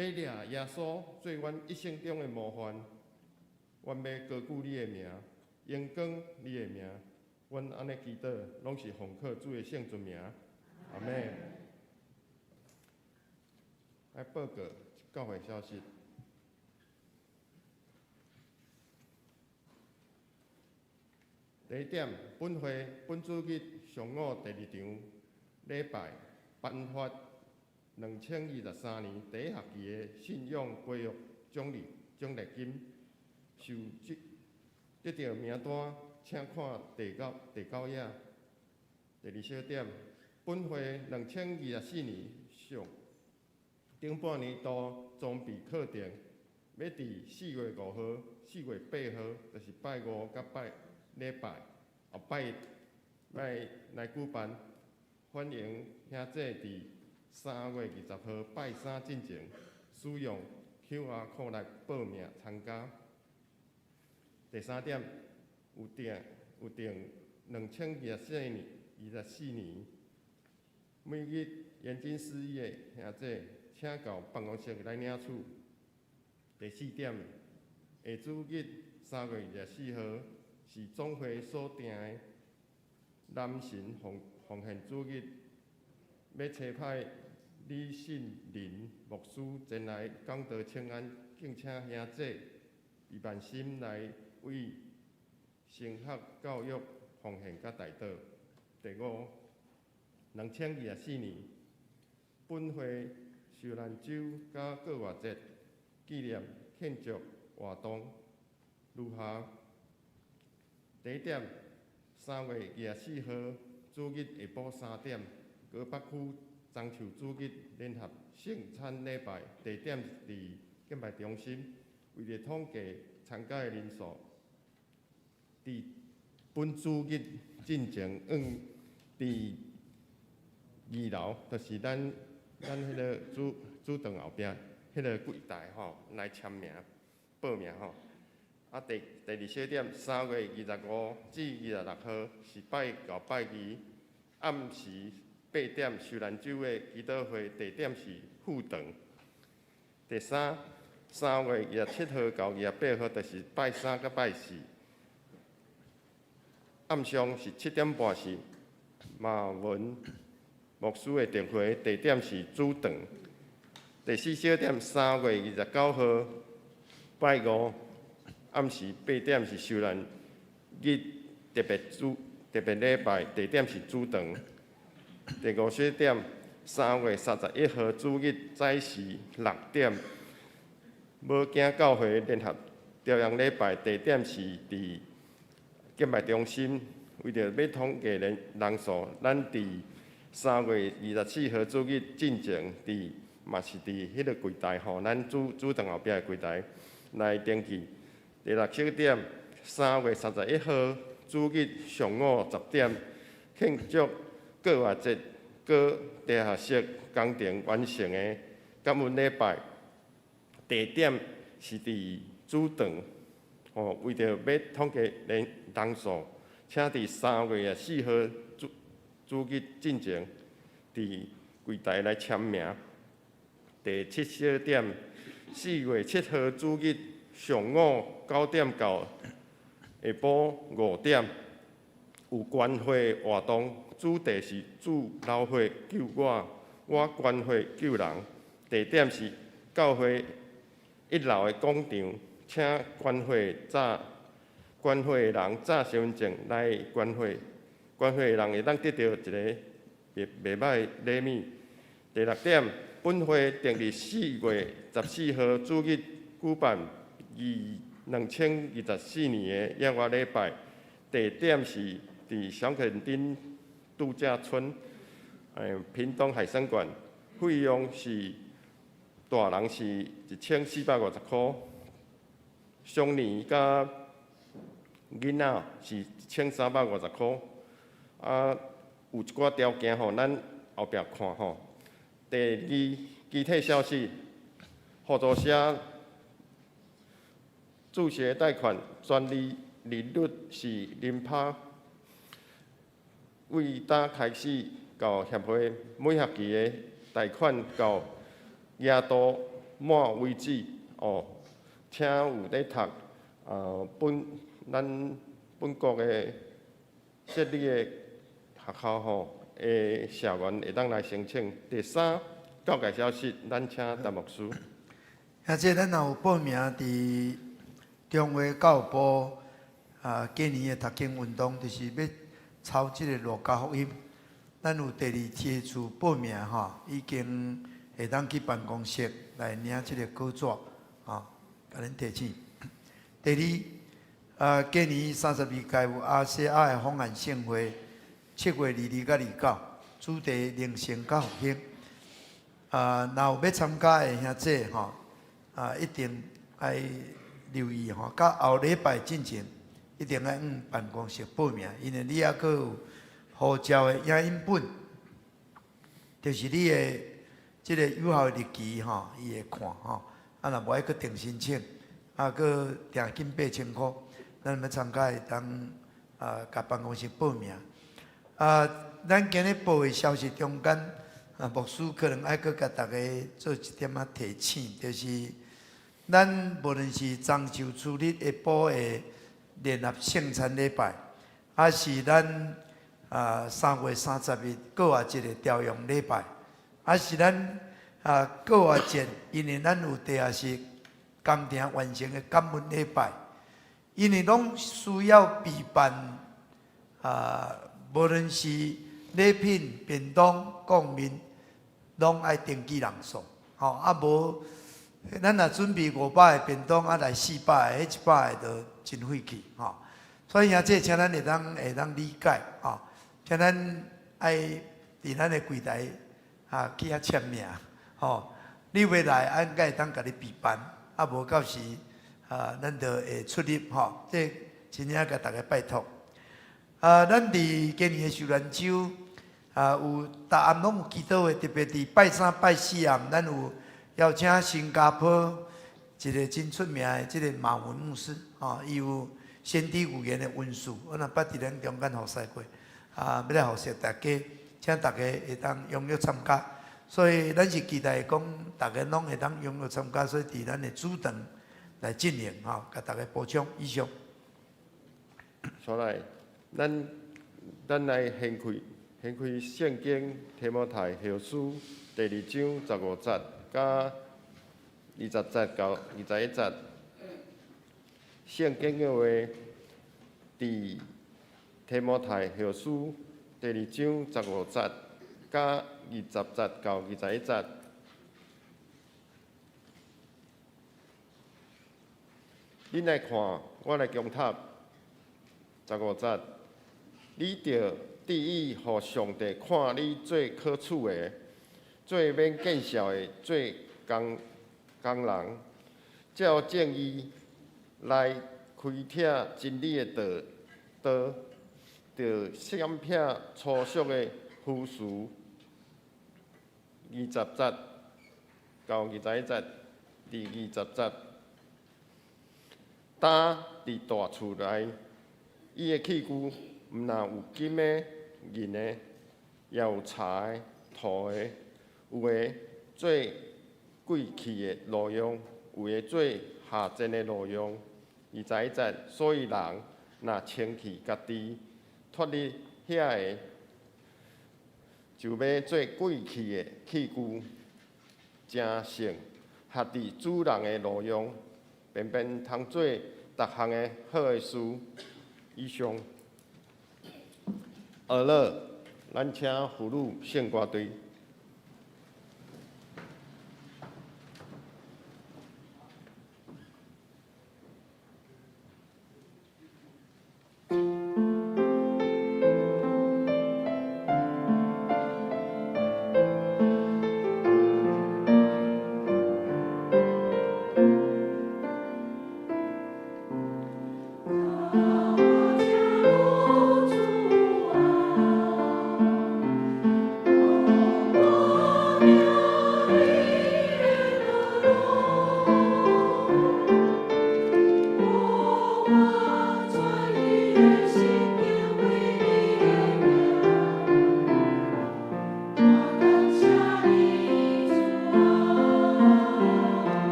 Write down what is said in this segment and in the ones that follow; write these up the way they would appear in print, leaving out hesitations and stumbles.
欲掠耶穌做阮一生中的模範，阮欲高舉你的名，榮光你的名。阮按呢祈禱，攏是奉靠主的聖尊名。阿們。來報告教會消息。第一點，本會本主日上午第二場禮拜頒發2023年第一學期的信仰培育獎勵獎勵金，受得著名單，請看第九頁。第二小點，本會2024年上頂半年度裝備課程，欲佇4月5號、4月8號，就是拜五佮拜禮拜後擺來來舉辦，歡迎兄弟佇3月20號拜三進前，使用 QR code 來報名參加。第三點，有訂2024年每日研經釋義的兄弟，請到辦公室來領取。第四點，下主日3月24號是總會所定的男神奉獻主日，欲差派李信林牧師前來講道請安，敬請兄弟李萬心來為神學教育奉獻佮代禱。第五，2024年本會受難週佮過活節紀念慶祝活動如下：第一點，3月24號主日下晡3點，高北區樟樹主日聯合聖餐禮拜，地點佇敬拜中心。為著統計參加的人數，佇本主日進前，向佇二樓，就是咱彼个主堂後壁彼个櫃台吼來簽名報名吼。啊，第二小點，3月25至26號是拜六拜二暗時8點受難週的祈禱會，地點是副堂。第三，3月27號到28號，就是拜三佮拜四，暗上是7點半是馬文牧師的特會，地點是主堂。第四小點，3月29號拜五暗時8點是受難日特別禮拜，地點是主堂。第五小點，3月31號主日早時6點，無驚教會聯合朝陽禮拜，地點是佇敬拜中心。為著欲統計人數，咱佇3月24號主日進前，佇嘛是佇彼个櫃台吼，咱主堂後壁的櫃台來登記。第六小點，3月31號主日上午10點，慶祝過活節閣地下室工程完成的感恩禮拜，地點是佇主堂。吼，為著欲統計人數，請佇3月4號主日進前，佇櫃台來簽名。第七小點，4月7號主日上午9點到下晡5點，有關懷活動，主題是主流血救我，我捐血救人。地點是教會一樓的廣場，請捐血的人早身份證來捐血，捐血的人會當得著一个袂䆀禮物。第六點，本會定佇4月14號主日舉辦2024年的野外禮拜，地點是佇小墾丁度假村，屏東海生館，費用是大人是1450箍，少年佮囡仔是1350箍。啊，有一寡條件吼，咱後壁看吼。第二，具體消息，合作社助學貸款專利利率是0%，為今開始到協會每學期的貸款到額度滿為止哦。請有咧讀啊本咱本國的設立的學校吼的社員會當來申請。第三，教界消息，咱請陳牧師。兄弟，咱若有報名佇中華教育部啊，今年的讀經運動，就是欲抄這个路加福音。咱有第二梯次報名吼，已經會當去辦公室來領這个稿紙，吼，共恁提醒。第二，啊，今年32屆有亞細亞的方案盛會，7月22佮29，主題靈性佮復興。啊，若有欲參加的兄弟吼，啊，一定愛留意吼，佮後禮拜進前，一定愛往辦公室報名，因為你猶閣有護照的影印本，就是你的這个有效日期吼，伊會看吼。啊，若無愛閣重申請，啊，閣訂金8000箍，咱欲參加會當啊，共辦公室報名。啊，咱今日報的消息中間，啊，牧師可能愛閣共大家做一點仔提醒，就是咱無論是中秋初日下晡的聯合聖餐禮拜，還是咱啊3月30日復活節的調用禮拜，還是咱啊復活節，因為咱有地下室工程完成的感恩禮拜，因為攏需要備辦啊，無論是禮品、便當、貢麵，攏愛登記人數，吼啊無，咱若準備500個便當，啊來400個，彼100個就真費氣，吼。所以兄弟，請咱會當理解，吼，請咱愛佇咱的櫃台啊去遐簽名，吼。你欲來，咱才會當共你備辦，啊無到時啊，咱就會出入，吼。這真正共大家拜託。啊，咱佇今年的受難週啊，有逐暗攏有祈禱會，特別佇拜三、拜四暗，咱有邀請新加坡一个真出名的這个馬文牧師，吼，伊有先知預言的恩賜，我若捌佇咱中間服侍過，啊，欲來服侍大家，請大家會當踴躍參加。所以咱是期待講，大家攏會當踴躍參加，所以佇咱的主堂來進行，吼，共大家補充以上。所來，咱來掀開聖經提摩太後書第二章十五節佮20節到21節。聖經的話，佇提摩太後書第二章十五節佮20節到21節。恁來看，我來恭讀十五節。你著注意，予上帝看你做可取的，做免見笑的，做工工人，照正義來開闢真理的道，著閃避粗俗的虛詞。20節到21節，第20節，擔佇大厝內，伊的器具毋但有金的、銀的，也有柴的、土的，有的做貴氣的路用，有的做下賤的路用。21節，所以人若清去家己，脫離遐个，就欲做貴氣的器具，成聖，合佇主人的路用，便便通做逐項的好的事。以上。下落，咱請婦女聖歌隊。主啊。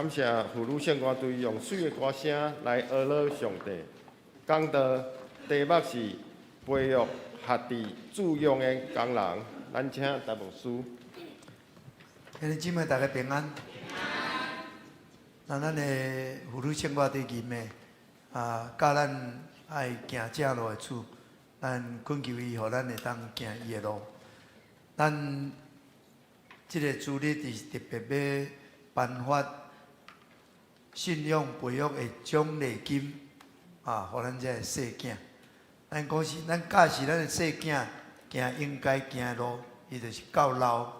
感謝婦女聖歌隊用媠的歌聲來呵咾上帝。講道題目是培育學弟注用的工人。咱請陳牧師。兄弟姊妹，大家平安。那咱的婦女聖歌隊吟的啊，教咱愛行正路的主，咱懇求伊，予咱會當行伊的路。咱這个主日是特別欲頒發信仰培育的獎勵金啊，予咱這个細囝。咱講是，咱教示咱的細囝行應該行的路，伊就是到老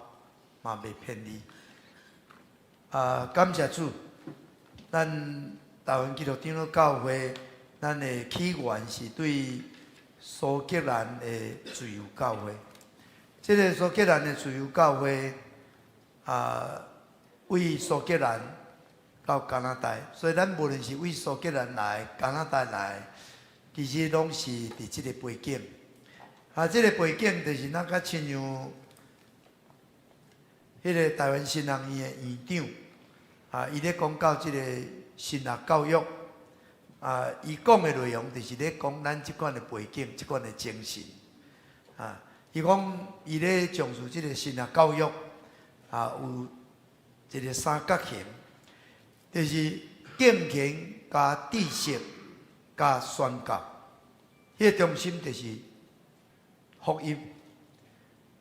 嘛袂偏離。啊，感謝主，咱台灣基督長老教會，咱的起源是對蘇格蘭的自由教會。這个蘇格蘭的自由教會啊，為蘇格蘭到加拿大，所以咱無論是為蘇格蘭來、加拿大來，其實攏是佇這个背景。啊，這个背景就是咱較親像彼个台灣神學院的院長，啊，伊咧講到這个神學教育，啊，伊講的內容就是咧講咱這款的背景、這款的精神。啊，伊講伊咧重視這个神學教育，啊，有一个三角形，就是敬虔佮知識佮宣教，彼个中心就是福音。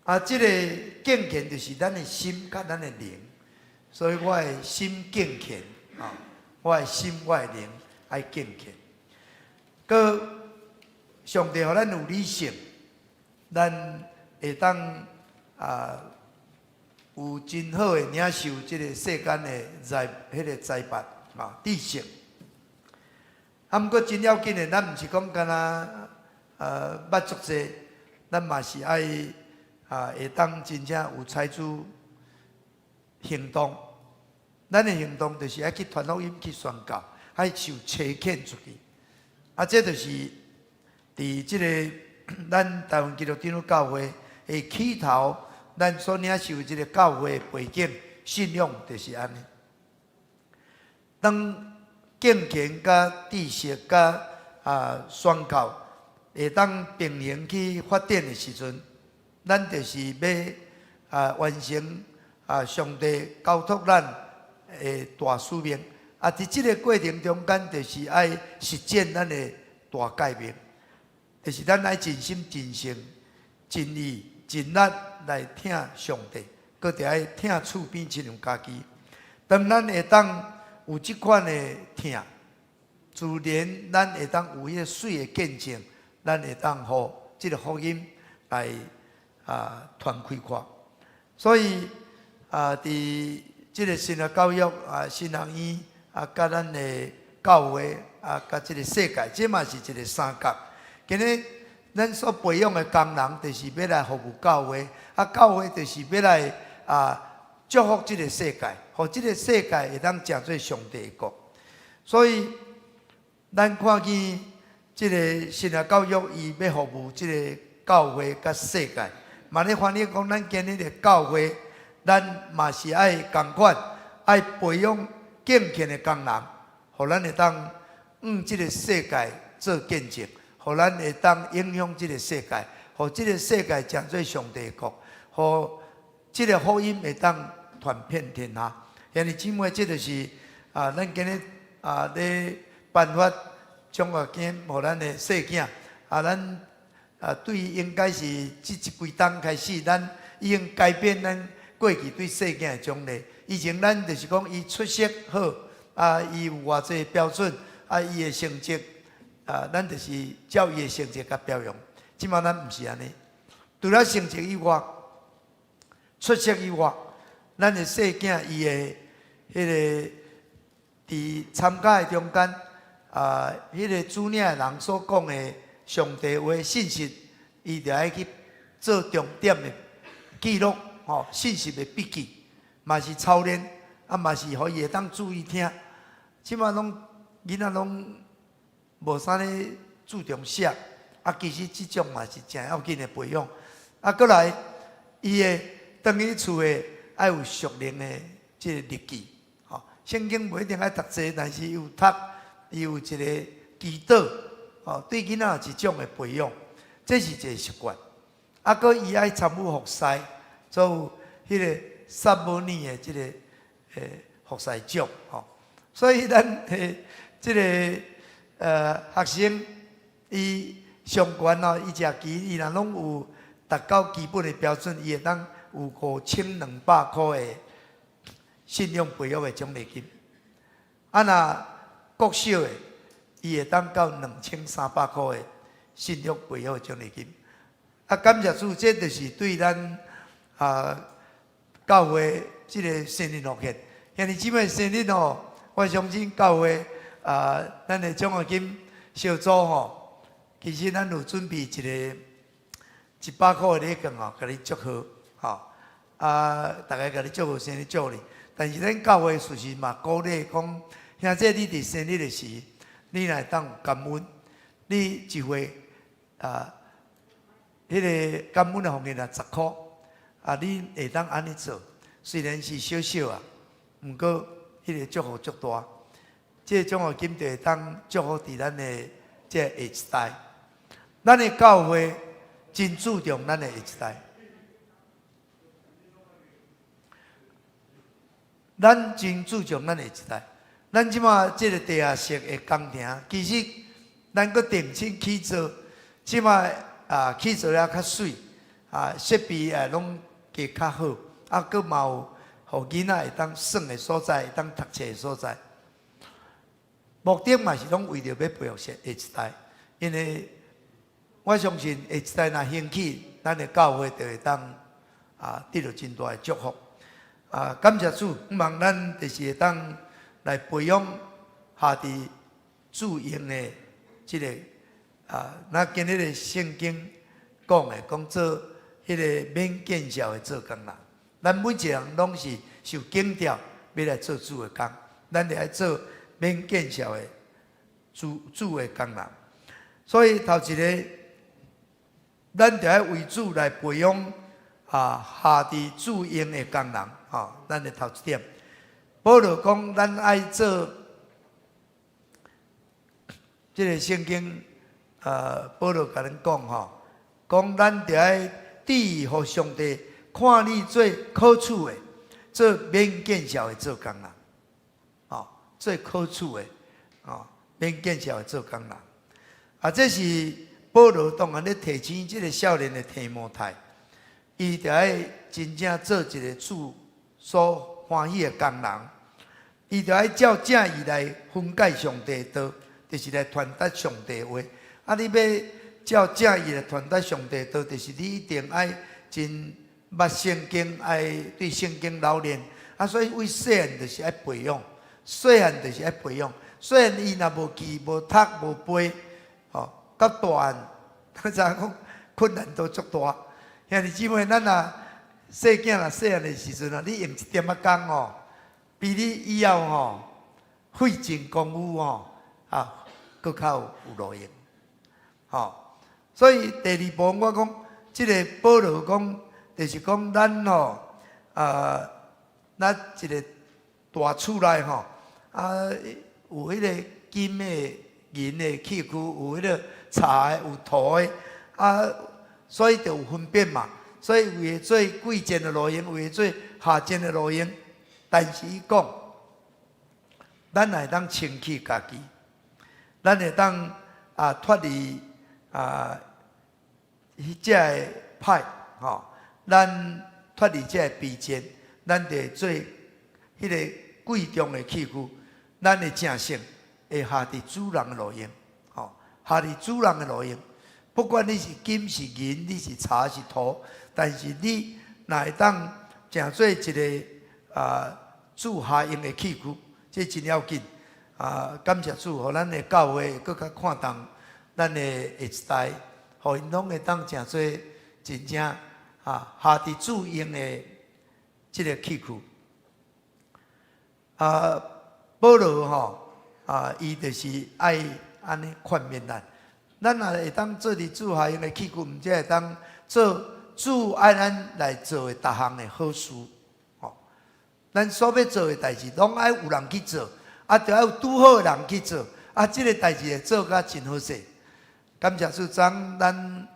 啊，這个敬虔就是咱的心佮咱的靈，所以我的心敬虔，啊，我的心我的靈愛敬虔。閣上帝予咱有理性，咱會當啊有真好的領受這个世間的財，彼个財寶啊知識。啊，毋過真要緊的，咱毋是講干焦捌足濟，咱嘛是愛啊會當真正有採取行動。咱的行動就是愛去傳福音、去宣教，愛受差遣出去。啊，這就是佇這个咱台灣基督長老教會的起頭，咱所領受這个教會的背景信仰就是按呢。當敬虔佮知識佮啊宣教會當並行去發展的時陣，咱就是欲啊完成啊上帝交託咱的大使命。啊，佇這个過程中間，就是愛實踐咱的大誡命，就是咱愛盡心、盡性、盡意、盡力來疼上帝，閣著愛疼厝邊親像家己。當咱會當有這款的疼，自然咱會當有彼个媠的見證，咱會當予這个福音來啊傳開看。所以啊，佇這个神學教育啊，神學院啊，佮咱的教會啊，佮這个世界，這嘛是一个三角。今日咱所培養的工人，就是欲來服務教會，啊，教會就是欲來啊祝福這个世界，予這个世界會當成做上帝的國。所以，咱看見這个神學教育，伊欲服務這个教會佮世界，嘛咧反映講，咱今日的教會，咱嘛是愛仝款，愛培養敬虔的工人，予咱會當向這个世界做見證，予咱會當影響這个世界，予這个世界成做上帝的國，予這个福音會當傳遍天下。兄弟姊妹，這就是啊，咱今日啊咧頒發獎學金，予咱的細囝啊，咱啊對應該是這一幾冬開始，咱已經改變咱過去對細囝的獎勵。以前咱就是講伊出席好，啊，伊有偌濟標準，啊，伊的成績啊，咱就是照伊的成績共表揚。這馬咱毋是按呢，除了成績以外，出席以外，咱的細囝伊的彼个佇參加的中間，啊，彼个主領的人所講的上帝話信息，伊著愛去做重點的記錄，吼，信息的筆記，嘛是操練，啊，嘛是予伊會當注意聽。這馬攏囡仔攏無啥咧注重寫，啊，其實這種嘛是誠要緊的培養。啊，閣來，伊會轉去厝的愛有屬靈的這个日記，吼，聖經無一定愛讀濟，但是有讀，伊有一個祈禱，吼，對囡仔一種的培養，這是一個習慣。啊，閣伊愛參與服侍，做彼個撒母耳的這個服侍長，吼。所以咱的這個學生，伊上懸哦，伊食棋，伊若攏有達到基本的標準，伊會當有5200箍的信仰培育的獎勵金。啊，若國小的，伊會當到2300箍的信仰培育的獎勵金。啊，感謝主，這就是對咱啊教會這個生日奉獻。兄弟姊妹，生日哦，我相信教會啊，咱的獎學金小組吼，其實咱有準備一個100箍的禮券吼，共你祝賀，吼。啊，逐家共你祝賀生日祝你。但是咱教會事實嘛鼓勵講，兄弟你佇生日的時，你若會當有感恩，你一歲啊，彼個感恩的奉獻若十箍，啊，你會當按呢做，雖然是小小啊，毋過彼個祝福足大。這個獎學金就會當祝福佇咱的這個下一代。咱的教會真注重咱的下一代。咱真注重咱下一代。咱這馬這個地下室的工程，其實咱閣定新起做，這馬啊起做了較媠，啊設備啊攏加較好，啊閣嘛有予囡仔會當耍的所在，會當讀冊的所在。目的嘛是攏為著欲培育下一代，因為我相信下一代若興起，咱的教會就會當啊得著真大的祝福。啊，感謝主，希望咱就是會當來培養下佇主用的這個啊，咱今日的聖經講的，講做彼個免見笑的做工人。咱每一個人攏是受揀召，欲來做主的工，咱就愛做免見笑的主主的工人。所以頭一個，咱就愛為主來培養啊下佇主用的工人。吼，咱的頭一點，保羅講，咱愛做這個聖經，保羅共咱講吼，講咱著愛致意予上帝看你做可取的，做免見笑的做工人，吼，做可取的，吼，免見笑的做工人。啊，這是保羅當然咧提醒這個少年的提摩太，伊著愛真正做一個主所歡喜的工人，伊著愛照正義來分解上帝的道，就是來傳達上帝話。啊，你欲照正義來傳達上帝道，就是你一定愛真捌聖經，愛對聖經老練。啊，所以為細漢就是愛培養，細漢就是愛培養。雖然伊若無記、無讀、無背，吼，到大漢，咱知影講困難度足大。兄弟姊妹，咱若細囝若細漢的時陣啊，你用一點仔工吼，比你以後吼費盡功夫吼啊，閣較有路用。吼，所以第二步我講，這個保羅講，就是講咱吼啊，咱一個大厝內吼啊，有彼個金的、銀的器具，有彼個柴的、有土的，啊，所以就有分別嘛。所以有的做貴賤的路用，有的做下賤的路用。但是伊講，咱會當清氣家己，咱會當啊脫離啊彼這个歹吼，咱脫離這個卑賤，咱就做彼個貴重的器具，咱的正性會下佇主人的路用，吼，下佇主人的路用。不管你是金是銀，你是柴是土，但是你若會當成做一個啊主下用的器具，這真要緊。啊，感謝主，予咱的教會閣較看重咱的下一代，予𪜶攏會當成做真正啊下佇主用的這個器具。啊，保羅吼啊，伊就是愛按呢勸勉咱。咱若會當做佇主下用的器具，毋才會當做主愛咱來做的逐項的好事。吼，咱所欲做的代誌，攏愛有人去做，啊，著愛有拄好的人去做，啊，這个代誌會做甲真好勢。感謝主，昨咱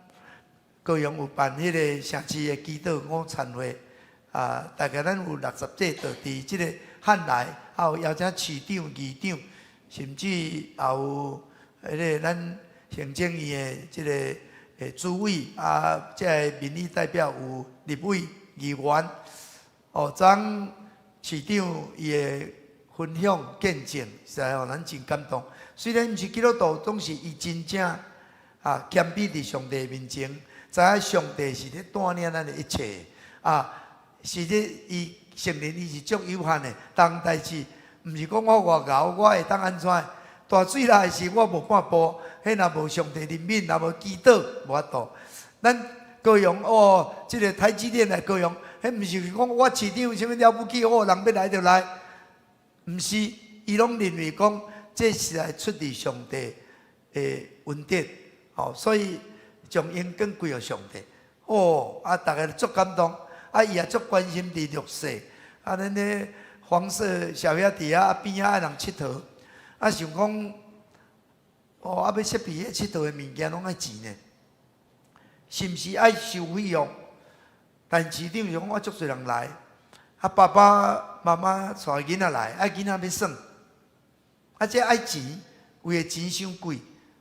高雄有辦彼个城市的祈禱午餐會，啊，大概咱有60個就佇這个漢來，啊有邀請市長、議長，甚至也有彼个咱行政院的這个主委，啊，這个民意代表有立委、議員。哦，昨市長伊的分享見證，實在予咱真感動。雖然毋是基督徒，總是伊真正啊謙卑佇上帝面前，知影上帝是咧帶領咱的一切啊，是咧伊承認伊是足有限的，逐項代誌毋是講我偌𠢕，我會當按怎？大水來時我無半步，彼若無上帝憐憫，若無祈禱，無法度。咱高雄哦，這个台積電來高雄，彼毋是講我市長有啥物了不起，哦，人欲來就來，毋是，伊攏認為講這是來出自上帝的恩典，哦，所以將榮光歸予上帝。哦，啊，逐家足感動，啊，伊也足關心佇弱勢，啊，咱咧黃色小兄弟啊邊仔愛人𨑨迌，啊，想講，哦，啊，欲設備彼𨑨迌的物件攏愛錢呢，是毋是愛收費用？但市長就講我足濟人來，啊，爸爸媽媽帶囡仔來，啊，囡仔欲耍，啊，這愛錢，為的錢傷貴，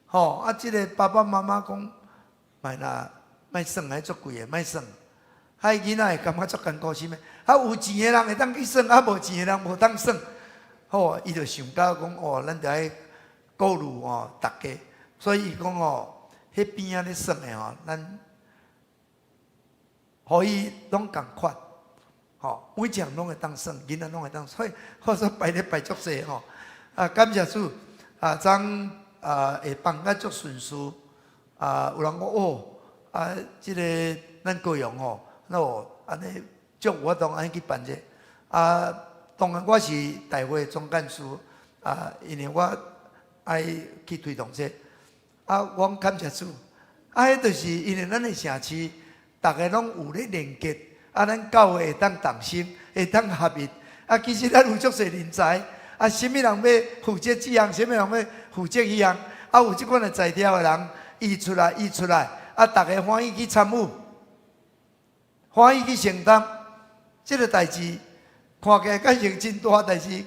吼，啊，這个爸爸媽媽講，莫啦，莫耍，彼足貴的，莫耍，啊，囡仔會感覺足艱苦啥物？啊，有錢的人會當去耍，啊，無錢的人無當耍，吼，伊就想到講，哦，咱著愛顧慮哦，逐家，所以伊講哦，彼邊仔咧耍的吼，咱。予伊攏仝款，吼，每一項攏會當耍，囡仔攏會當，所以我說排咧排足濟吼，啊，感謝主，啊，昨啊會放甲足順遂，啊，有人講哦，啊，這个咱高雄吼，那哦，按呢足有法度按呢去辦這个，啊，當然我是大會總幹事，啊，因為我愛去推動這个，啊，我講感謝主，啊，彼就是因為咱的城市。逐家攏有咧連結，啊，咱教會會當同心，會當合一。啊，其實咱有足濟人才，啊，啥物人欲負責這項，啥物人欲負責彼項，啊，有這款的才調的人，伊出來，伊出來，啊，逐家歡喜去參與，歡喜去承擔。這个代誌看起來敢像真大代誌，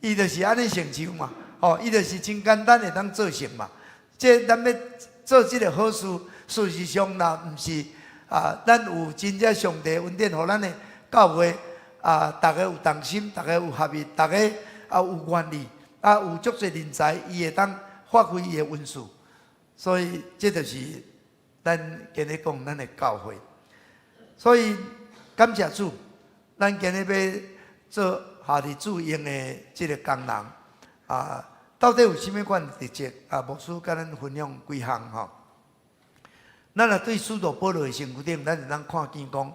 伊就是按呢成就嘛，吼，伊就是真簡單會當做成嘛。這咱欲做這个好事，事實上若毋是。啊，咱有真正上帝恩典，予咱的教會啊，逐家有同心，逐家有合一，逐家啊有願意，啊有足濟人才，伊會當發揮伊的恩賜。所以這就是咱今日講咱的教會。所以感謝主，咱今日欲做夏日主用的這个工人啊，到底有啥物款特質？啊，牧師共咱分享幾項吼。咱若對使徒保羅的身軀頂，咱會當看見講，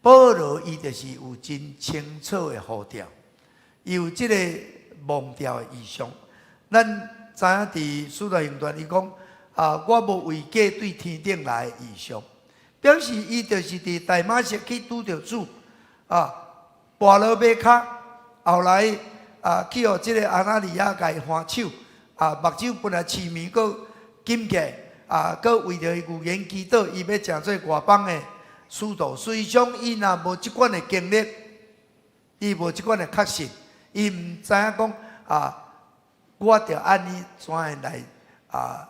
保羅伊就是有真清楚的呼召，伊有這个蒙召的異象。咱知影佇使徒行傳，伊講啊，我無畏過對天頂來的異象，表示伊就是佇大馬色去拄著主啊，跋落馬跤，後來啊去予這个亞拿尼亞共伊按手，啊，目睭本來痴迷閣金起。啊，閣為著伊預言祈禱，伊欲成做外邦的使徒。實際上，伊若無這款的經歷，伊無這款的確信，伊毋知影講啊，我著按呢怎樣來啊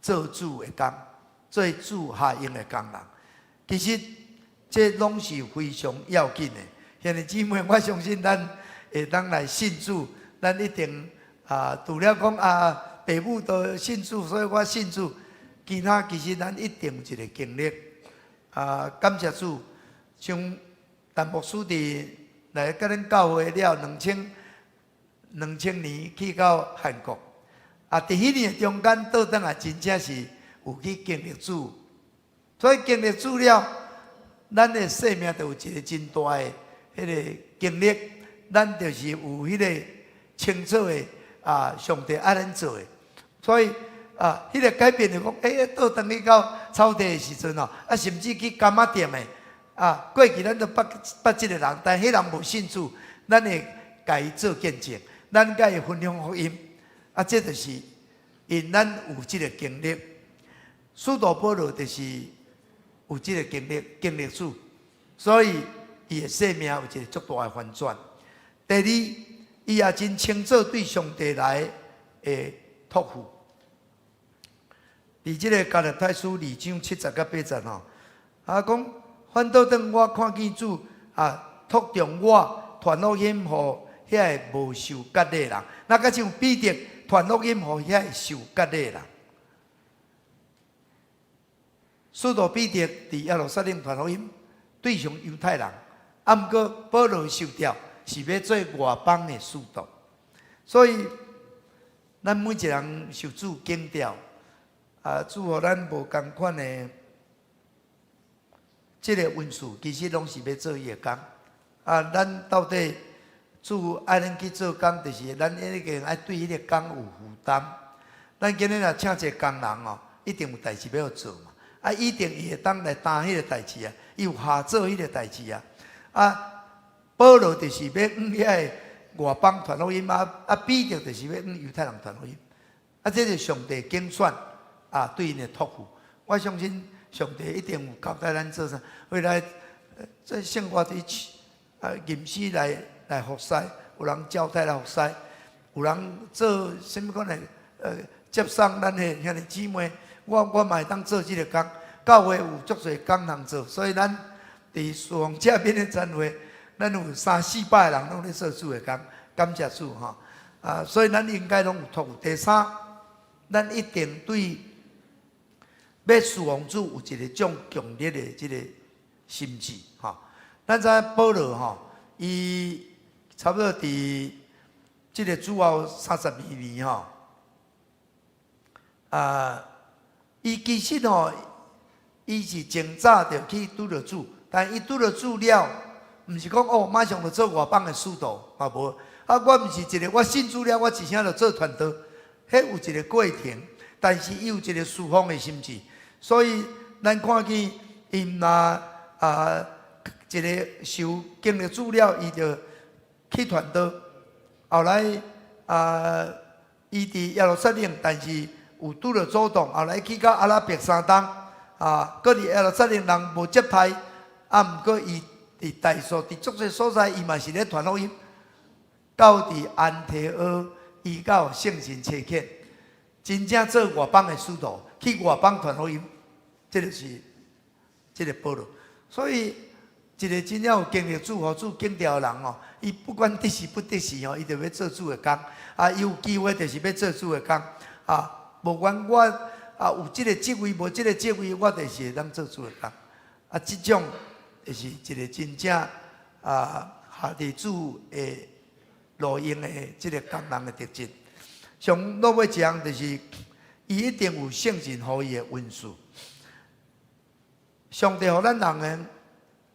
做主的工，做主下用的工人。其實這攏是非常要緊的。兄弟姊妹，我相信咱會當來信主，咱一定啊，除了講啊，爸母都信主，所以我信主。其他其實咱一定有一个經歷，啊，感謝主，像陳牧師佇來佮咱教會了2000年去到韓國，啊，佇彼年中間倒轉來真正是有去經歷主，所以經歷主了，咱的生命就有一个真大的彼个經歷，咱就是有彼个清楚的啊，上帝愛咱做的，所以。啊，彼个改變就講，欸，倒轉去到草地的時陣哦，啊，甚至去柑仔店的，啊，過去咱都捌捌這个人，但彼人無信主，咱會共伊做見證，咱共伊分享福音。啊，這就是因咱有這个經歷。使徒保羅就是有這个經歷，經歷主，所以伊的生命有一個足大的翻轉。第二，伊也真清楚對上帝來的託付。佇這个加拉太書二章七節佮八節吼，啊講反倒轉我看見主啊託重我傳福音予遐个無受割禮的人，若較像彼得傳福音予遐个受割禮的人。使徒彼得佇耶路撒冷傳福音，對象猶太人，啊，毋過保羅受召是欲做外邦的使徒，所以咱每一个人受主揀召，啊，主予咱無仝款的這个恩賜，其實攏是欲做伊的工。啊，咱到底主愛咱去做工，就是咱一定愛對彼个工有負擔。咱今日若請一个工人哦，一定有代誌欲予做嘛。啊，一定伊會當來擔彼个代誌啊，伊有下做彼个代誌啊。啊，保羅就是欲往遐个外邦傳福音啊，啊，彼得就是欲往猶太人傳福音。啊，這是上帝揀選啊，對𪜶的託付。我相信上帝一定有交代咱做啥。未來這生活佇啊，吟詩來服侍，有人招待來服侍，有人做啥物款的接送咱的兄弟姊妹。我嘛會當做這个工，教會有足濟工通做，所以咱佇侍奉這邊的餐會，咱有三四百个人攏咧做主的工，感謝主吼。啊，所以咱應該攏有託付。第三，咱一定對欲侍奉主有一個種強烈的這个心志吼。咱知影保羅吼，伊差不多佇這个主後32年吼，啊，伊其實吼，伊是真早就去拄著主，但伊拄著主了，毋是講哦，馬上就做外邦的使徒，嘛無。啊，我毋是一个，我信主了，我一聲就做傳道，彼有一个過程，但是伊有一个侍奉的心志，所以咱看見伊毋若啊，一个受經歷主了，伊就去傳道。後來啊，伊佇耶路撒冷，但是有拄著阻擋，後來去到阿拉伯三冬，啊，閣佇耶路撒冷人無接待，啊，毋過伊佇大數佇足濟所在，伊嘛是咧傳福音。到佇安提阿，伊到聖神差遣，真正做外邦的使徒，去外邦傳福音，這就是這个保羅。所以，一个真正有經歷主予主揀召的人哦，伊不管得時不得時哦，伊就欲做主的工。啊，伊有機會就是欲做主的工。啊，無管我啊有這个職位，無這个職位，我就是會當做主的工。啊，這種就是一个真正啊，合佇主的路用的這个工人的特質。上落尾一項就是，伊一定有聖神予伊的恩賜。上帝予咱人的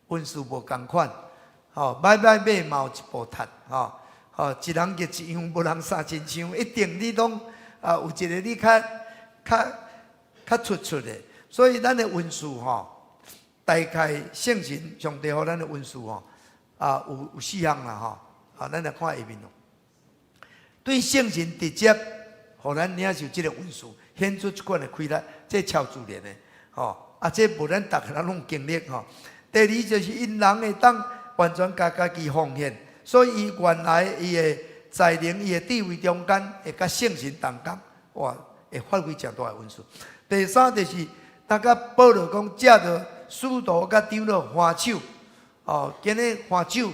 恩賜無仝款，吼，䆀䆀馬嘛有一步踢，吼，吼，一人著一樣，無人三親像，一定你攏啊有一个你較較較突出的，所以咱的恩賜吼，大概聖神上帝予咱的恩賜吼，啊有四項啦吼。啊，咱來看下面咯。對聖神直接，予咱領受這个恩賜，顯出這款的氣力，這超自然的，吼。啊，這無咱逐个人攏有經歷吼。第二就是𪜶人會當完全共家己奉獻，所以伊原來伊的才能、伊的智慧中間會佮聖神同工，哇，會發揮誠大的恩賜。第三就是，當佮保羅講，藉著使徒佮長老按手，哦，今日按手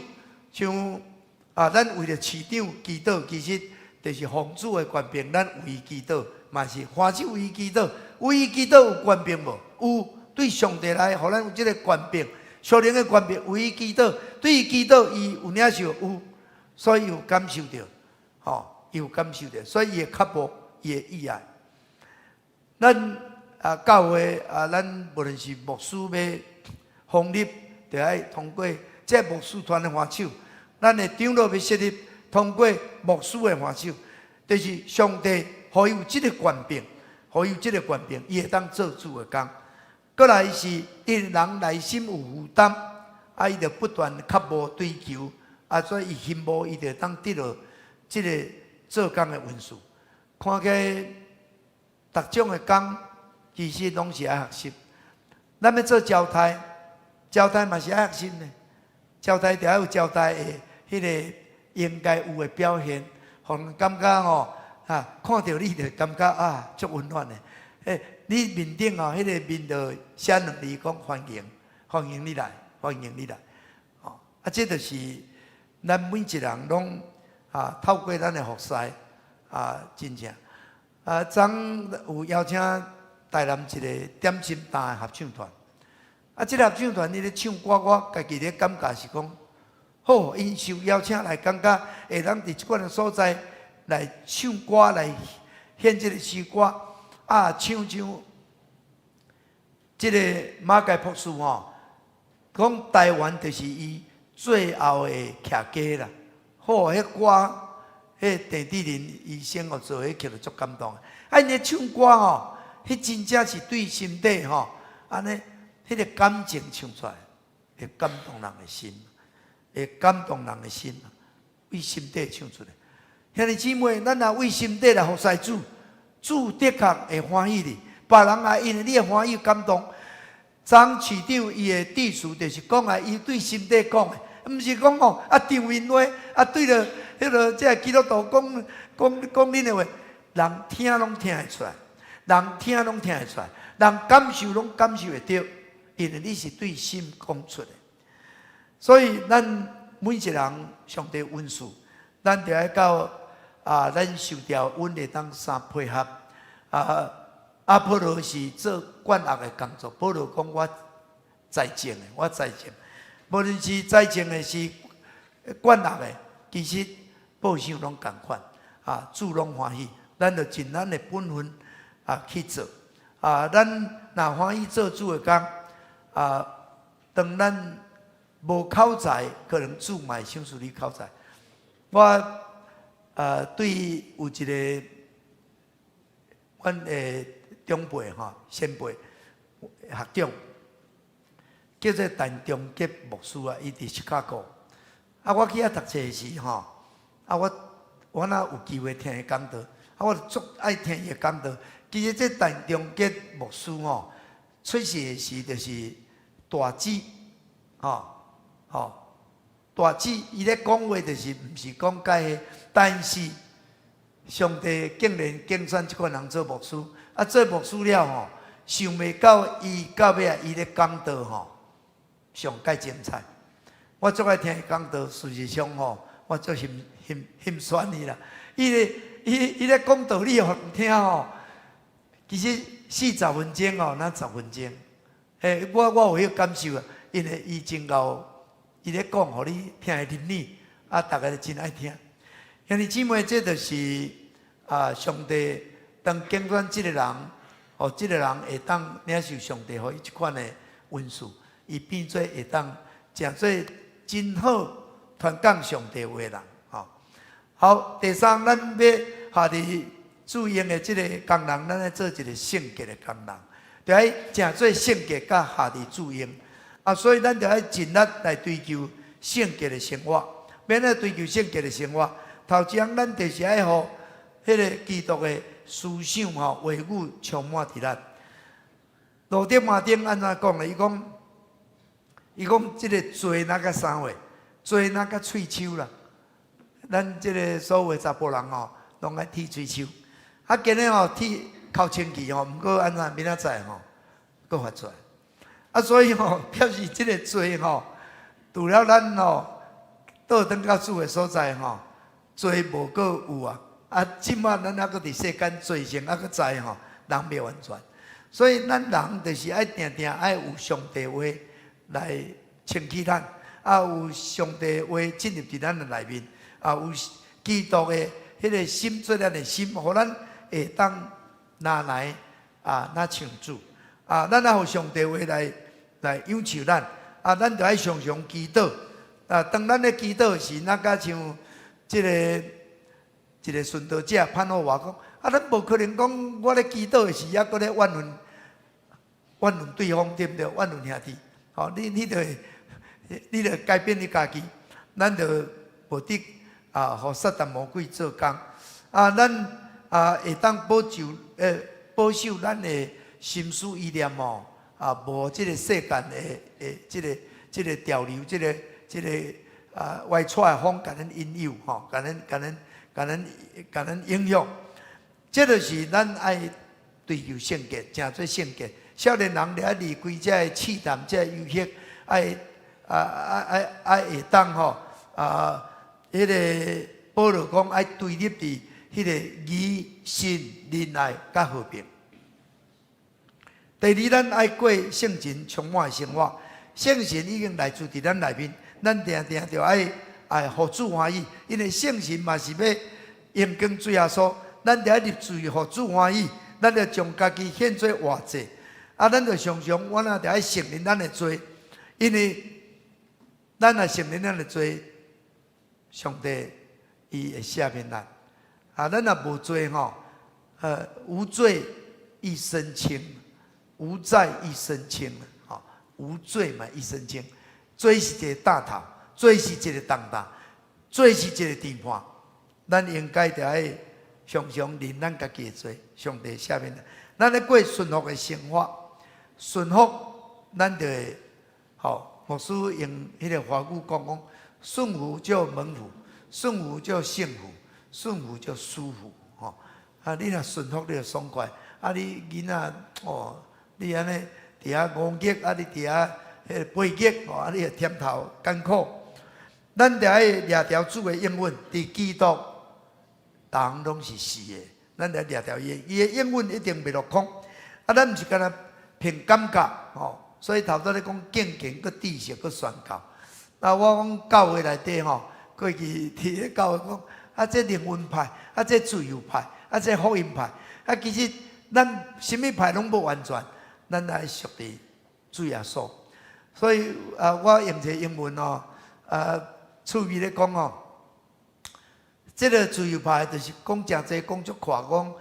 像。啊，咱為著市長祈禱，其實就是奉主的權柄，咱為伊祈禱，嘛是按手為伊祈禱，為伊祈禱有權柄無？有，對上帝來，予咱有這个權柄，屬靈的權柄，為伊祈禱，對伊祈禱，伊有領受有，所以有感受著，吼，伊有感受著，所以伊會渴慕，伊會意愛。咱啊，教會啊，咱無論是牧師欲封立，就愛通過這牧師團的按手。咱的長老欲設立，通過牧師的按手，就是上帝予伊有這个權柄，予伊有這个權柄，伊會當做主的工。閣來是𪜶人內心有負擔，啊，伊就不斷渴慕追求，啊，所以伊希望伊就當得著這个做工的恩賜。看起來，逐種的工其實攏是愛學習。咱欲做招待，招待嘛是愛學習呢。招待著愛有招待的彼个應該有的表現，予人感覺吼，啊，看著你就感覺啊，足溫暖的。欸，你面頂吼，彼个面就寫兩字講歡迎，歡迎你來，歡迎你來。吼，啊，這就是咱每一人攏啊，透過咱的服侍啊，真正啊，昨有邀請台南一个點心擔的合唱團。啊，這个合唱團伊咧唱歌，我家己咧感覺是講，好，𪜶受邀請來，感覺會當佇這款的所在來唱歌，來獻這个詩歌，啊，唱唱這个馬偕博士吼，講台灣就是伊最後的徛家啦。好，彼歌，彼鄭志林醫生哦做彼曲就足感動。啊，𪜶咧唱歌吼，彼真正是對心底吼，按呢。彼个感情唱出來，會感動人的心，會感動人的心，為心底唱出來。兄弟姊妹，咱若為心底來服侍主，主的確會歡喜你，別人也因為你的歡喜感動。張市長伊的致辭就是講啊，伊對心底講的，毋是講哦啊場面話啊對著彼个這个基督徒講講講恁的話，人聽攏聽會出來，人聽攏聽會出來，人感受攏感受會著。因為你是對心講出的，所以咱每一個人上帝恩賜，咱著愛到啊，咱受調，阮會當相配合啊。阿波羅是做管樂的工作，保羅講我栽種的，我栽種，無論是栽種的是管樂的，其實報酬攏仝款啊，主攏歡喜，咱就盡咱的本分啊去做啊。咱若歡喜做主的工。啊，當咱無口才，可能主嘛會賞賜你口才。我啊，對有一个阮的長輩吼，先輩學長，叫做陳中杰牧師啊，伊佇芝加哥。啊，我去遐讀冊時吼，啊我若有機會聽伊講道，啊，我就足愛聽伊講道。其實這陳中杰牧師吼，出世的時就是大姊，吼吼大姊，伊咧講話就是毋是講解的，但是上帝竟然揀選這款人做牧師，啊做牧師了吼，想袂到伊到尾啊，伊咧講道吼，上蓋精彩。我足愛聽伊講道，事實上吼，我足心心心酸伊啦。伊咧伊伊咧講道理予人聽吼，其實40分鐘吼，若十分鐘。嘿，我有彼個感受啊，因為伊真𠢕，伊咧講，予你聽會入耳，啊，逐家真愛聽。兄弟姊妹，這就是啊，上帝當揀選這个人，予這个人會當領受上帝予伊這款的恩賜，伊變做會當誠做真好傳講上帝話的人。吼，好，第三，咱欲合地主用的這个工人，咱愛做一個聖潔的工人，著愛誠做聖潔佮合地主用。啊，所以咱著愛盡力來追求聖潔的生活。欲按怎追求聖潔的生活？頭一項，咱就是愛予彼个基督的思想吼話語充滿佇咱。路德馬丁按怎講咧？伊講，伊講這个罪若佮啥貨？罪若佮喙鬚啦。咱這个所有查埔人吼，攏愛剃喙鬚。啊，今日吼剃較清氣吼，毋過按怎明仔載吼，閣發出來。啊，所以吼表示這个罪吼，除了咱吼倒轉到主的所在吼，罪無閣有啊。啊，這馬咱猶閣佇世間罪性猶閣在吼，人袂完全。所以咱人就是愛定定愛有上帝話來清洗咱，啊有上帝話進入佇咱的內面，啊有基督的彼个心做咱的心，予咱會當若來啊，若像主啊，咱若予上帝話來養養咱，啊，咱就愛常常祈禱。啊，當咱咧祈禱時，若佮像這个一个殉道者潘霍華講，啊，咱無可能講我咧祈禱的時，猶閣咧怨恨怨恨對方，對毋對？怨恨兄弟，吼，你著會，你著改變你家己，咱著無得啊，予撒旦魔鬼做工。啊，咱啊會當保守咱的心思意念哦，啊，無這个世間的這个潮流，這个歪掣的風，共咱引誘吼，共咱影響。這就是咱愛追求聖潔，成做聖潔。少年人著愛離開這个試探，這个誘惑，愛會當吼啊，彼个保羅講愛對立佇彼个義信仁愛佮和平。第二，咱愛過聖神充滿的生活。聖神已經來住佇咱內面，咱定定著愛予主歡喜，因為聖神嘛是欲榮光主耶穌，咱著愛立志予主歡喜，咱著將家己獻做活祭。啊，咱著常常，我若著愛承認咱的罪，因為咱若承認咱的罪，上帝伊會赦免咱。啊，咱若無罪吼，無罪一身輕，無債一身輕，吼，無罪嘛一身輕。罪是一个擔頭，罪是一個重擔，罪是一個定判。咱應該著愛常常認咱家己的罪，上帝赦免咱。咱咧過順服的生活，順服咱就會，吼，牧師用彼个華語講講，順服就蒙福，順服就幸福，順服就舒服，吼。啊，你若順服，你就爽快。啊，你囡仔哦，你按呢佇遐戇激，啊，你佇遐彼个背激，吼，啊，你會添頭艱苦。咱著愛掠牢主的應允，佇基督，逐項攏是是的。咱著掠牢伊，伊的應允一定袂落空。啊，咱毋是干焦憑感覺，吼。所以頭拄咧講敬虔、閣知識、閣宣教。啊，我講教會內底吼，過去佇咧教會講，啊，這靈恩派，啊，這自由派，啊，這福音派，啊，其實咱啥物派攏無完全，咱愛屬佇主耶穌。所以啊，我用一個英文哦，啊，趣味咧講哦，這个自由派就是講誠濟，講足快，講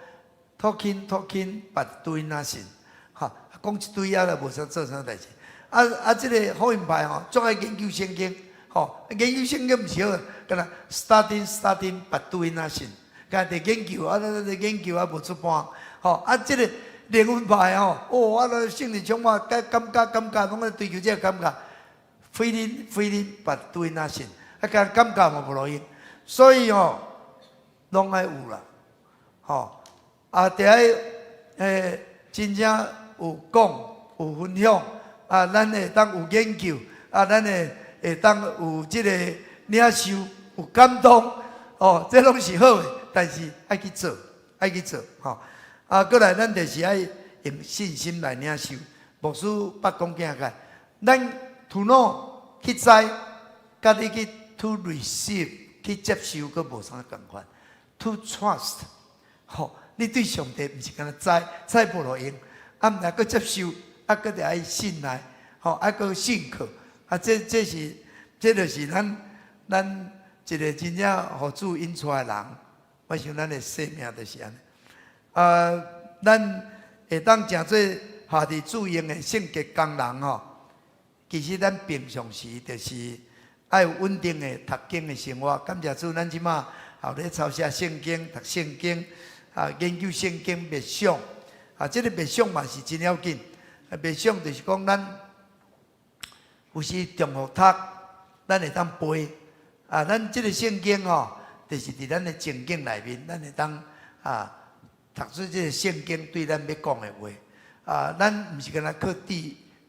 talking talking but doing nothing，哈，講一堆啊，就無啥做啥代誌。啊啊，這个福音派吼，足愛研究聖經，吼，研究聖經毋是好，敢若 studying studying but doing nothing，干焦佇研究啊，佇研究啊，無出半，吼，啊，這个靈恩派吼，哦，啊，聖靈充滿，感覺感覺，攏愛追求這个感覺，feeling feeling but doing nothing，啊，干感覺嘛無路用，所以吼，攏愛有啦，吼，啊，著愛真正有講有分享，啊，咱會當有研究，啊，咱會當有這个領受，有感動，哦，這攏是好的，但是愛去做，愛去做，吼。啊，閣來咱就是愛用信心來領受。牧師捌講幾擺，咱 to know 去知，佮你去 to receive 去接受，閣無啥仝款。To trust，吼，你對上帝毋是干焦知，知無路用，啊，毋但閣接受，啊，閣著愛信賴，吼，啊，閣信靠，啊，這就是咱一个真正予主引出來的人，我想咱的生命就是按呢。啊，咱會當成做下佇主用的聖潔工人吼，其實咱平常時就是愛有穩定的讀經的生活。感謝主，咱這馬有咧抄寫聖經、讀聖經、啊研究聖經、默想。啊，這个默想嘛是真要緊。默想就是講咱有時重複讀，咱會當背。啊，咱這个聖經吼，就是佇咱的情境內面，咱會當啊讀出這个聖經對咱欲講的話。啊，咱毋是干焦靠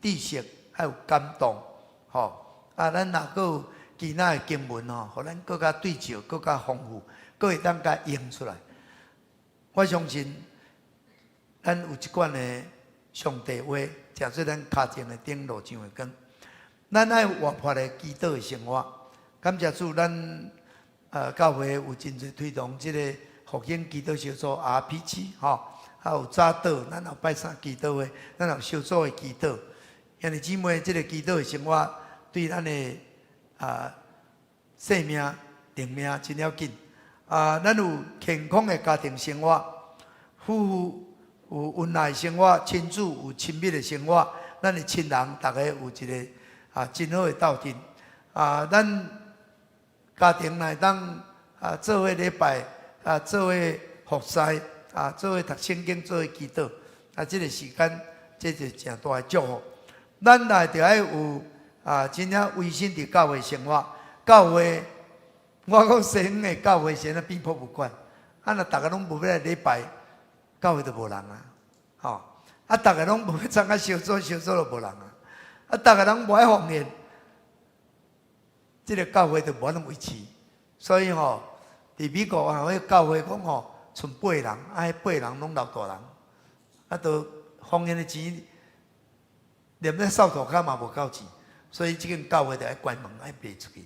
知識，還有感動，吼。啊，咱若閣有其他的經文吼，予咱閣較對照，閣較豐富，閣會當共用出來。我相信，咱有這款的上帝話，成做咱跤前的燈，路上的光。咱愛活潑的祈禱的生活。感謝主，咱教會有真濟推動這个復興祈禱小組 RPG 吼，還有早禱，咱有拜三祈禱會，咱有小組的祈禱。兄弟姊妹，這个祈禱的生活對咱的生命、靈命真要緊。啊，咱有健康的家庭生活，夫婦有恩愛生活，親子有親密的生活，咱的親人逐家有一个真好的鬥陣。啊，咱家庭若會當啊做伙禮拜啊，做伙服侍啊，做伙讀聖經，做伙祈禱啊，這個時間，這是誠大的祝福。咱來著愛有啊，真正維新佇教會生活，教會我講西方的教會是按怎變博物館，啊若逐个攏無欲來禮拜，教會就無人啊，吼！啊，逐个攏無欲參加小組，小組就無人啊，啊，逐个人無愛奉獻，這个教會就無法度維持。所以吼，佇美國啊，彼教會講吼，賰八个人，啊，彼八个人攏老大人，啊，都奉獻的錢，連咧掃塗跤嘛無夠錢，所以這間教會就愛關門，愛賣出去。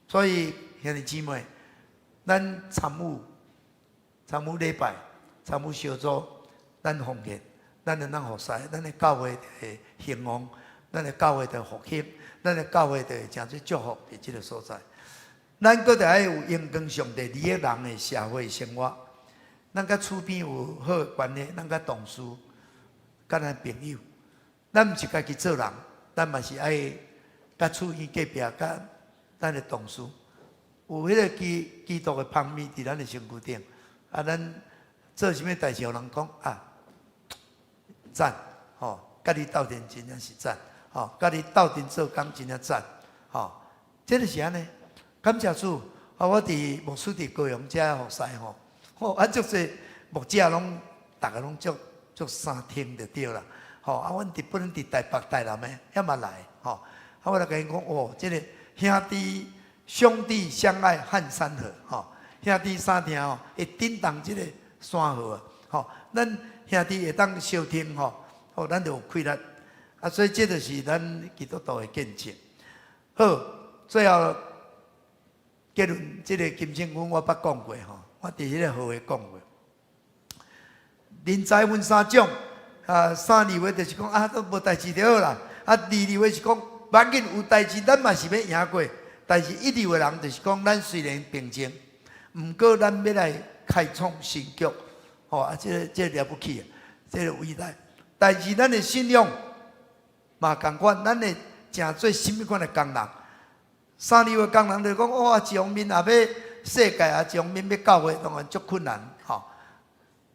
所以兄弟姊妹，咱參與參與禮拜，參與小組，咱奉獻，咱會當服侍，咱的教會就會興旺，咱的教會就會復興，咱的教會就會誠濟祝福佇這个所在。咱閣著愛有榮光上帝利益人的社會生活，咱佮厝邊有好的關係，咱佮同事、佮咱朋友，咱毋是家己做人，咱嘛是愛佮厝邊隔壁、佮咱的同事，有彼个基基督的芳味佇咱的身軀頂，啊，咱做啥物代誌，予人講啊，讚，吼，佮你鬥陣真正是讚，吼，佮你鬥陣做工真正讚，吼，這个是按呢。感謝主，啊，我佇牧師佇高雄遮服侍吼，吼，啊，足濟牧者攏，逐个攏足足相挺就對啦，吼，啊，阮佇本佇台北、台南的遐嘛來，吼，啊，我來共𪜶講，哦，這个兄弟兄弟相愛撼山河，吼，兄弟相疼吼，會震動這个山河，吼，咱兄弟會當相挺吼，吼，咱就有氣力，啊，所以這就是咱基督徒的見證。好，最後結論，這个金聖君我捌講過吼，我佇彼个號會講過。人才分三種，啊，三字話就是講啊，都無代誌就好啦。啊，二字話是講，無要緊有代誌，咱嘛是欲贏過。但是一流的人就是講，咱雖然平靜，毋過咱欲來開創新局，吼啊，這个這个了不起啊，這个偉大。但是咱的信仰嘛仝款，咱會成做啥物款的工人？三流的工人就講，哇，一方面也欲世界，也一方面欲教會，當然足困難，吼。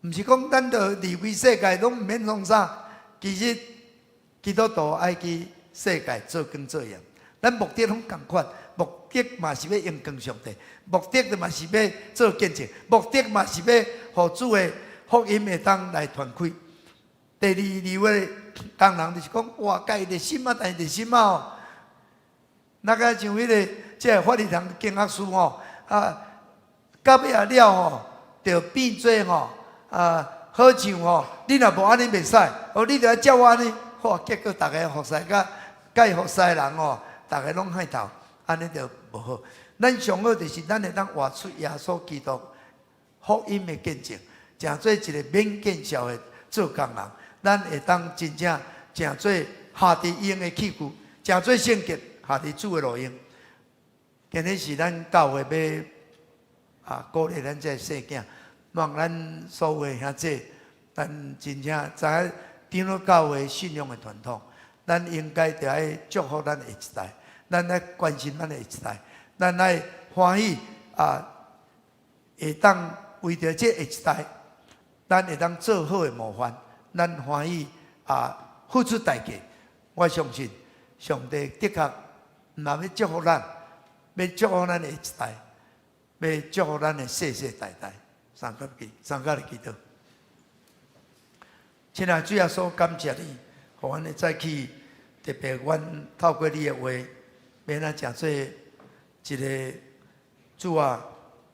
毋是講咱就離開世界攏毋免創啥，其實基督徒愛去世界做工做鹽，咱目的攏仝款，目的嘛是欲榮光上帝，目的嘛是欲做見證，目的嘛是欲予主的福音會當來傳開。第二流的工人就是講，哇，家熱心啊，但是熱心啊吼，那個像彼个這个法律堂經學師吼，啊，到尾啊了吼，就變做吼，啊，好像吼，你若無按呢袂使，哦，你著愛照我按呢，哇，結果逐个服侍佮佮伊服侍的人吼，逐个攏害頭，按呢就無好。咱上好就是咱會當活出耶穌基督福音的見證，成做一个免見笑的做工人。咱會當真正成做下佇用的器具，成做聖潔，下佇主的路用。今日是咱教會欲啊鼓勵咱這个細囝，望咱所有的兄弟，咱真正知影長老教會信仰的傳統，咱應該著愛祝福咱的下一代，咱愛關心咱的下一代，咱愛歡喜啊，會當為著這下一代，咱會當做好的模範，咱歡喜啊付出代價。我相信上帝的確毋但欲祝福咱，欲祝福咱的下一代，欲祝福咱的世世代代。三個祈，三個來祈禱。親愛的主耶穌，感謝你，予阮會早起，特別阮透過你的話，欲咱成做一个主啊，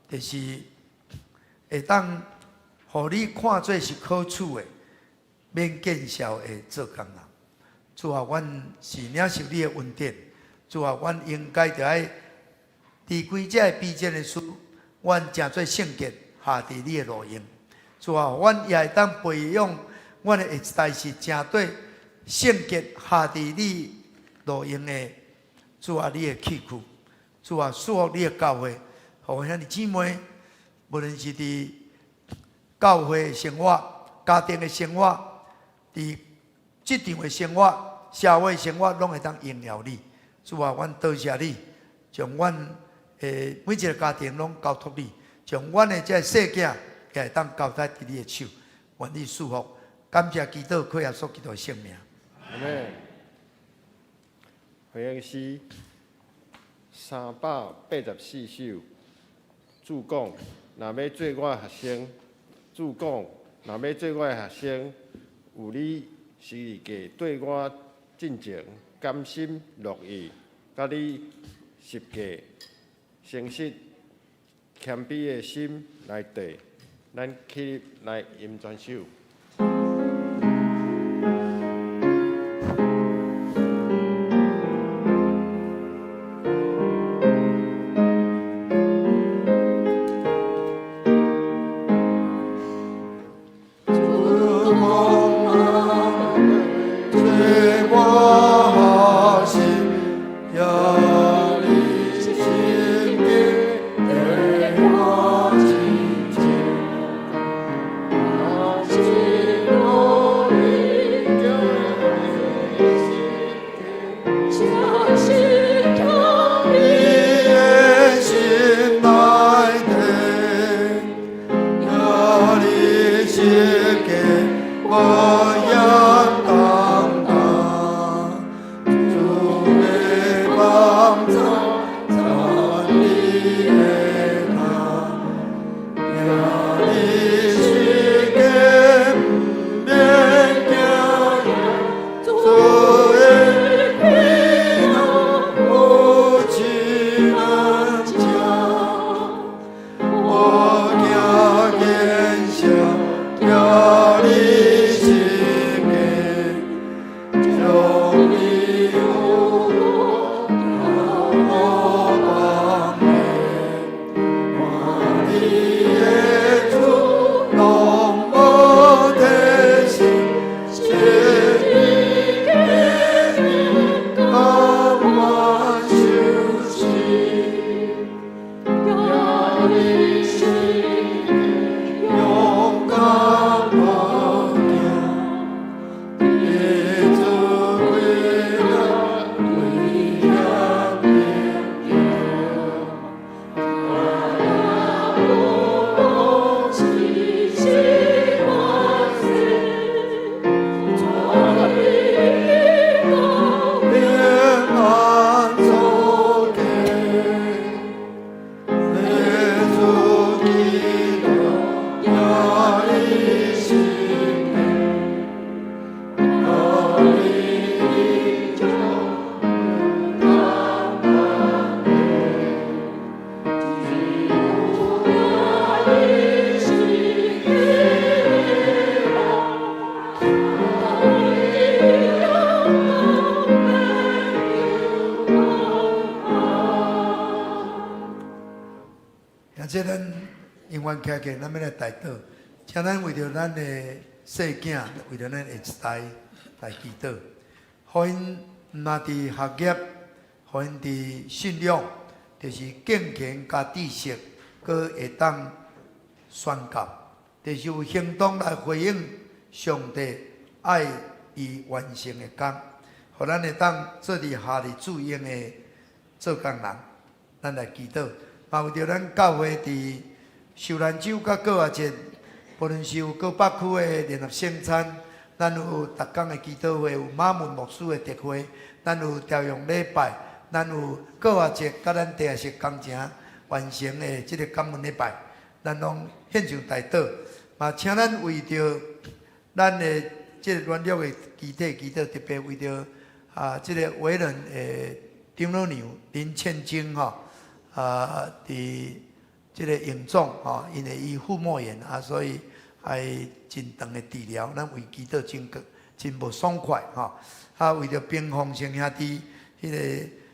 就是會當予你看做是可取的、免見笑的做工人。主啊，阮是領受你的恩典。主啊，阮應該著愛離開這个卑賤的事，阮成做聖潔，下佇你的路用。主啊，阮也會當培養阮的下一代是成做聖潔，下佇你路用的。主啊，你的器具。主啊，賜福你的教會，予兄弟姊妹，無論是佇教會的生活、家庭的生活、佇職場的生活、社會生活，攏會當榮耀你。主啊，阮多謝你，將阮的每一个家庭攏交託你，將阮的這个細囝也會當交託佇你的手，願你賜福，感謝祈禱，靠耶穌基督的聖名。阿們。回應詩384首，主講：若欲做我學生，主講：若欲做我的學生，有你十字架綴我進前，甘心樂意，佮你十架，誠實謙卑的心來綴，咱起立來吟全首。這咱永遠徛起，咱欲來代禱，請咱為著咱的細囝，為著咱下一代來祈禱，予𪜶毋但佇學業，予𪜶佇信仰，就是敬虔佮知識，閣會當宣告，就是有行動來回應上帝愛伊完成的工，予咱會當做佇夏日注用的做工人，咱來祈禱。嘛為著咱教會佇受難週佮過活節，無論是有高北區的聯合聖餐，咱有逐工的祈禱會，有馬門牧師的特會，咱有調用禮拜，咱有過活節佮咱地下室工程完成的這個感恩禮拜，咱攏獻上代禱。嘛，請咱為著咱的這個軟弱的肢體祈禱，特別為著啊這個偉人的長老娘林倩晶吼。啊，佇這個榮總吼，因為伊腹膜炎啊，所以愛真長的治療，咱為祈禱真真無爽快吼。啊，為著平鳳生兄弟彼个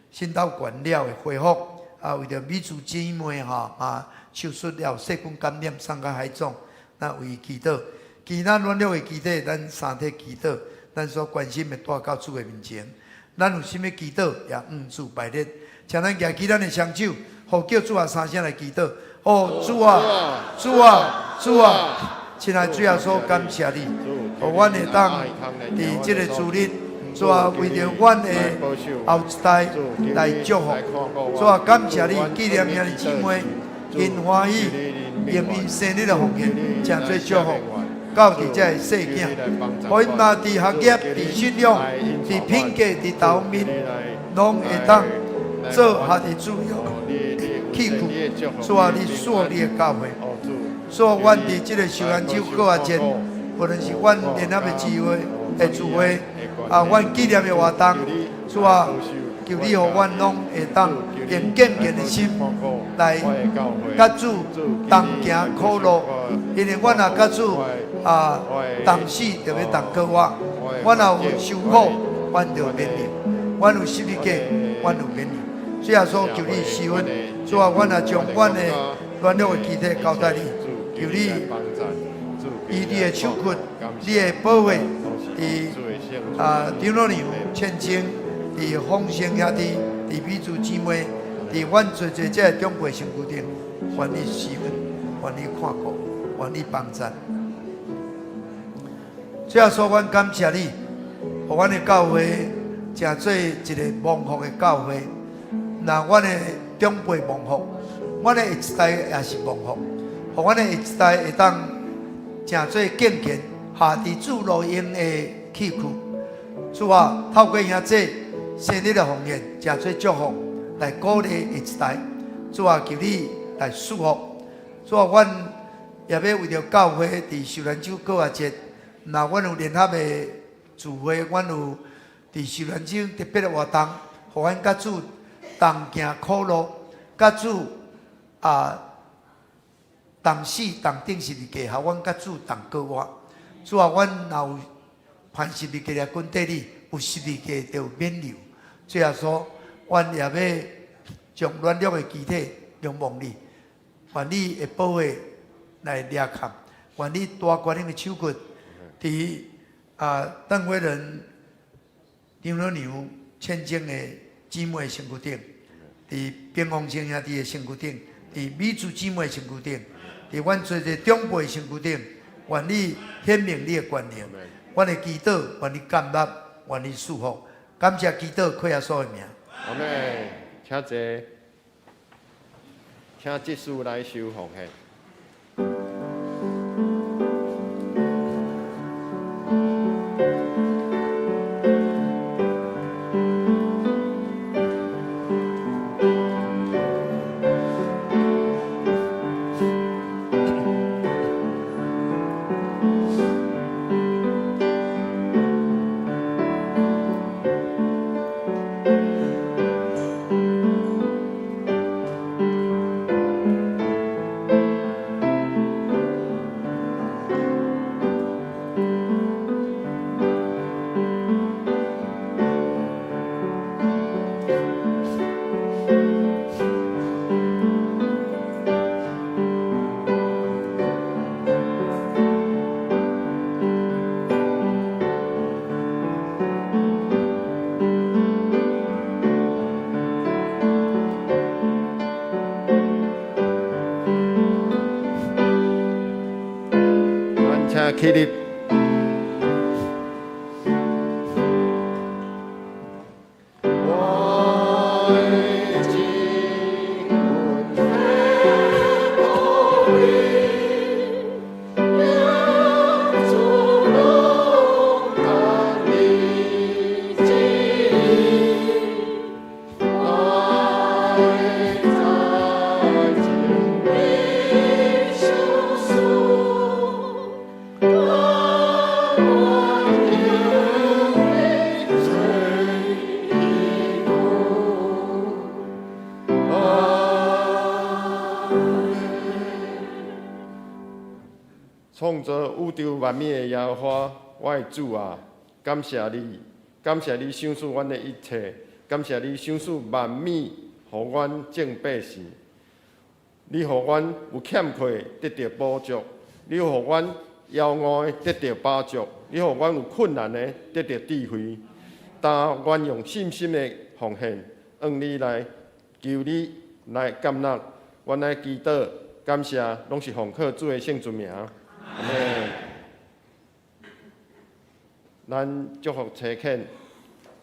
心導管了的恢復，啊，為著美珠姊妹吼啊手術了細菌感染送到海總，咱為祈禱。其他軟弱的肢體，咱三體祈禱，咱所關心的帶到主的面前。咱有啥物祈禱，也向主擺列。請咱舉起咱的雙手，呼叫主啊三聲來祈禱。哦，主啊，主啊，主啊！親愛主耶穌，感謝你，予阮會當佇這个主日，毋主啊，為著阮的後一代來祝福。主啊，感謝你紀念兄弟姊妹，𪜶歡喜用𪜶生日的奉獻，成做祝福，到佇這个細囝，予𪜶嘛佇學業、佇信仰、佇品格、佇頭面，攏會當做合佇主的器具。主啊，你賜福你的教會，賜福阮佇這个受難週過活節，無論是阮聯合的聚會的聚會，啊，阮紀念的活動，主啊，求你予阮攏會當用敬虔的心來佮主同行苦路，因為阮若佮主啊同死，就欲同過活；阮若有受苦，阮就免留；阮有十字架，阮有免留。主耶穌，求你施恩，主啊，阮若將阮的軟弱的肢體交託你，求你以你的手骨，你的寶血，佇啊張老娘千金，佇豐盛兄弟，佇美珠姊妹，佇阮濟濟這个長輩身軀頂，願你施恩，願你看顧，願你幫贊。主耶穌，阮感謝你，予阮的教會成做一个蒙福的教會。若阮的長輩蒙福，阮的下一代也是蒙福，予阮的下一代會當成做敬虔，下佇主路用的器具。主啊，透過兄弟生日的奉獻，成做祝福來鼓勵下一代。主啊，求你來賜福。主啊，阮也欲為著教會佇受難週過活節，若阮有聯合的聚會，阮有佇受難週特別的活動，予阮佮主同行苦路，佮主啊同死同釘十字架，予阮佮主同過活。主啊，阮若有攀十字架來跟綴你，有十字架就有免留。主耶穌，阮也欲將軟弱的肢體仰望你，願你的寶血來掠砍，願你大權能的手骨，佇啊鄧惠仁、張老娘、千金的姊妹身軀頂，佇平方生兄弟的身軀頂，佇美珠姊妹的身軀頂，佇阮濟濟長輩的身軀頂，願你顯明你的權能，阮的祈禱，願你接納，願你賜福，感謝祈禱，靠耶穌的名。阿們，請坐，請執事來收奉獻。咱請起立。我的靈魂的寶貝，耶穌攏等你旨意，愛在情裡相訴，甘願因你做基督。阿們。創造宇宙萬物的耶和華，我的主啊，感謝你，感謝你賞賜阮的一切，感謝你賞賜萬物，予阮眾百姓。你予阮有欠缺得著補足，你予阮枵餓的得著飽足，你予阮有困難的得著智慧。但阮用信心的奉獻，向你來求你來接納，阮來祈禱感謝，攏是奉靠主的聖尊名。阿們。咱祝福差遣，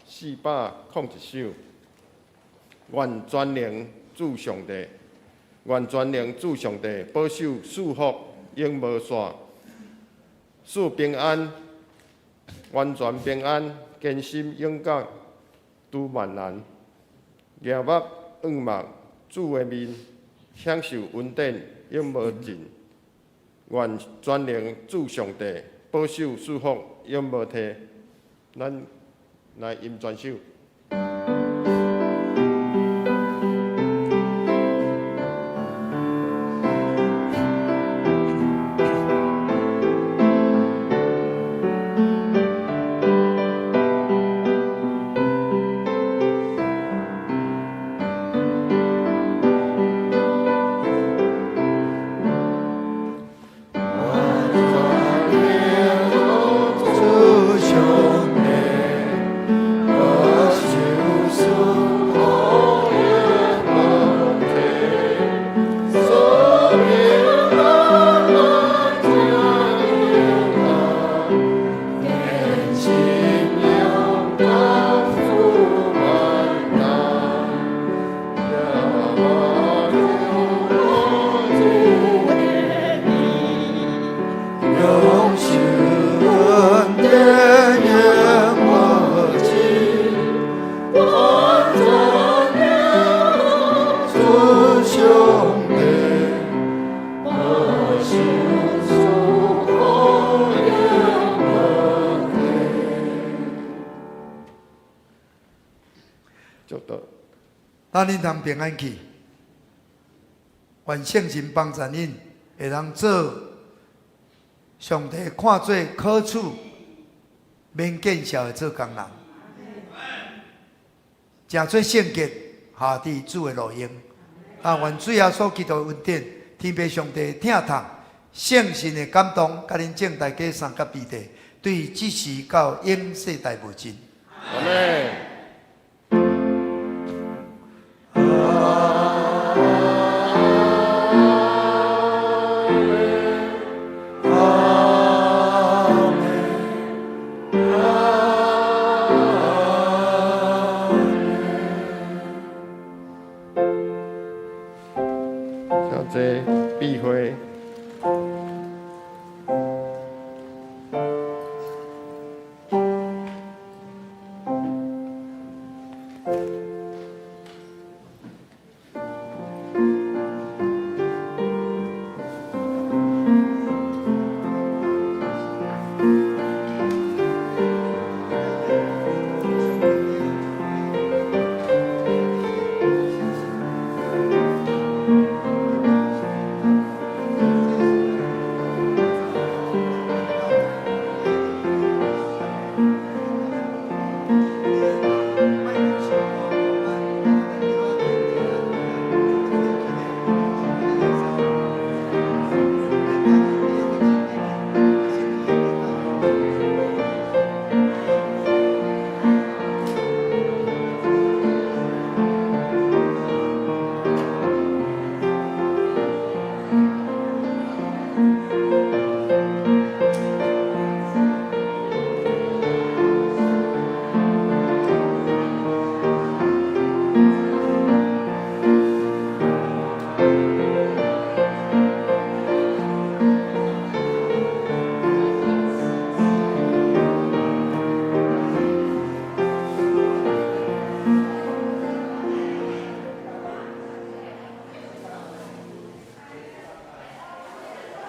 401首。願全能主上帝，願全能主上帝保守賜福永無散，賜平安，完全平安，堅心勇敢，拄萬難，凝目仰望主的面，享受恩典永無盡。願全能主上帝保守賜福永無退。咱來吟全首。主上帝，保守賜福永無退，賜平安完全平安，堅心勇敢赴萬難，仰望主的面，享受恩典永無盡，願全能主上帝保守賜福永無退。祝禱。咱恁通平安去，願聖神幫助恁，會當做上帝看做可取、免見笑的做工人，誠做聖潔，下佇主的路用。啊，願主耶穌基督的恩典，天父上帝的疼痛，聖神的感動，佮恁眾大家三甲彼得，對這時到永世代無盡。阿們。